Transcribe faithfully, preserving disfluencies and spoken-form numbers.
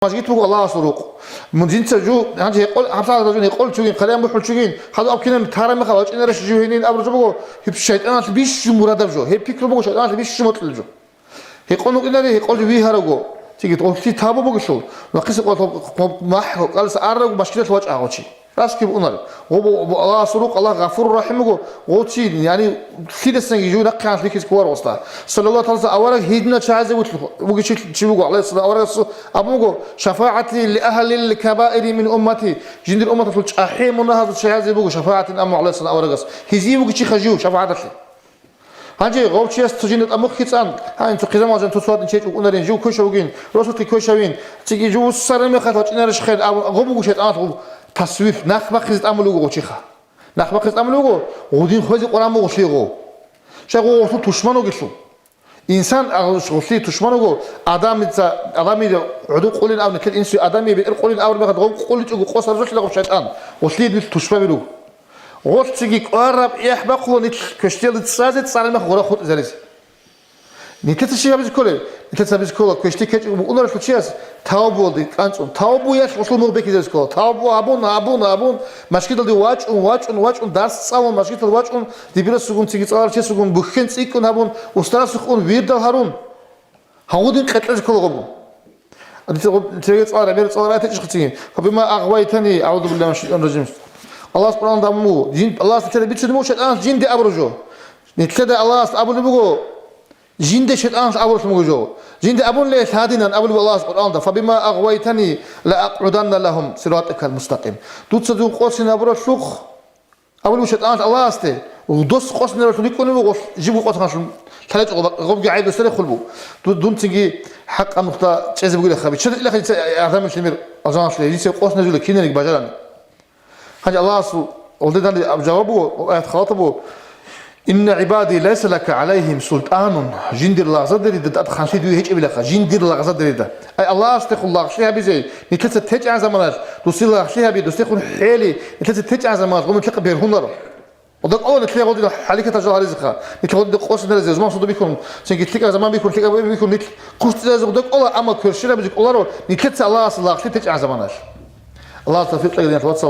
мажгит буго Аллагьасул рукъ. Мун жинца жу, гьанже гьекъол, гьабсагӀат жун гьекъол чугин, хъалиян бухӀул чугин, хадуб аб кинаб тарамихал вачӀинаре жив гьенин абураб жо буго, гьеб шайтӀаналъ бищун мурадаб жо, гьеб пикру буго шайтӀаналъ бищун мутӀлил жо. Гьекъон вукӀинаре, гьекъолги вигьараго, цинги гъорлъи тавбу бугелъул, нахъисеб къо-, къо-, махӀ ккаласа арраго машгидалъ вачӀа гъочи. Раскиб унар. Гъо-, бо-, бо-, Аллагьасул рукъ, Аллагь Гъафурур Рахим вуго, гъоци, яни, лъидасанги жив нахъе гьанлъи ккезе кколаро гъосда. Саллаллагьу гӀалайгьи ва саллам, авараг гьедина чагӀазе вутлъ-, вугев чи, чи вуго, гӀалайгьиссалам, аварагас абун буго, «ШафагӀати ли агьлил кабаири мин уммати», жиндир умматалъул чӀахӀи мунагьазул чагӀазе буго шафагӀатин абун, гӀалайгьиссалам, аварагас. Гьезие вугев чиха жив шафагӀаталъе. Гьанже гъов чияс цо жинда тӀамухъги цӀан, гьанин цо хъизамал жан цо цоцадин чечӀ вукӀунарин, жив квешавгин, росулъги квешавин, цинги жив вуссараб мехалъ вачӀинаре шехъен абун, гъов буго шайтӀаналъ гъов тасвиф, нахъ бахъизе тӀамулев вуго гъов чиха. Нахъ бахъизе тӀамулев вуго, гъудин хвезе къваран буго гъолъие гъов. Щай гъов гъолъул тушман вугелъул. Инсан гъолъие тушман вуго, Адамица, Адамида гӀодов къулин абун, нилъер инсуе Адамие бетӀер къулин абураб мехалъ гъов къуличӀого къосараб жо лъила гъоб шайтӀан, гъолъие нилъ тушба бируго. Гъолъ цинги кӀвараб эхь бахъула нилъ квешлъиялде цӀазе цӀарал мехалъ гъора хутӀизаризе. Нилъеца щиб гьабизе кколеб? Нилъеца гьабизе ккола, квешлъи ккечӀого букӀунарелъул чияс тавбуялде кӀанцӀун. Тавбуялъ гъолъул мугъ бекизаризе ккола. Тавбу гьабун, гьабун, гьабун, машгидалде вачӀун, вачӀун, вачӀун, дарс цӀалун, машгидалде вачӀун, дибирасулгун, цинги цӀаларав чиясулгун, бухьен цӀикӀкӀун гьабун, устарасухъун вирдал гьарун. Гьагъудин къекълъизе ккола гъоб. Адица гъоб, цереги цӀалараб, мер цӀаларай течӀихъицин. «Фабима агъвайтани», агӀузу биллагьи минаш шайтанир ражим. Аллагьас Къуръанда абун буго, жин, Аллагьас нилъеда бицунеб буго шайтӀаналъ жинде абураб жо. Нилъеда Аллагьас абулеб буго, жинде шайтӀаналъ абуралъун буго жо. Жинде абунилан гьадинан абулеб Аллагьас Къуръанда, «Фабима агъвайтани ла акъгӀуданна лагьум сиратакал мустакъим». Дуца дун къосин абуралъухъ, абулеб шайтӀаналъ Аллагьасде, дос къосинаралъун рикӀкӀунев вуго, жибго къосиналъун лъалечӀого гъобги гӀайиб досда рехулеб буго. Ду-, дун цинги хӀакъаб нухда чӀезе бугилаха, биччазе илаха дица гӀадамил лъимер алжаналъе, дица къосинарила киналги бажарани. Гьанже Аллагьасул гъолдедан аб жаваб буго, аят халатаб буго, «Инна гӀибади лайса лака гӀалайгьим султӀанун», жиндир лагъзадерида тӀад ханлъи дуе гьечӀебилаха, жиндир лагъзадерида. Ай, Аллагьасдехун лагълъи гьабизе, нилъеца течӀан заманалъ, дусил лагълъи гьаби, дусехун хӀели, нилъеца течӀан заманалъ гъумил лъикъа бергьунаро. Гъуда кӀола нилъее гъодин хӀаликатал жал гьаризеха, нилъ гъодин къосинаризе, зуман суда бихьун, цинги лъикӀаб заман бихьун, лъикӀаб бихьун, нилъ хъусцӀинаризе гъуда кӀола, амма кверщинабизе кӀоларо, нилъеца Аллагьасул лагълъи течӀан заманалъ. Аллагьас тавфикъ кьеги, диналъ вацал.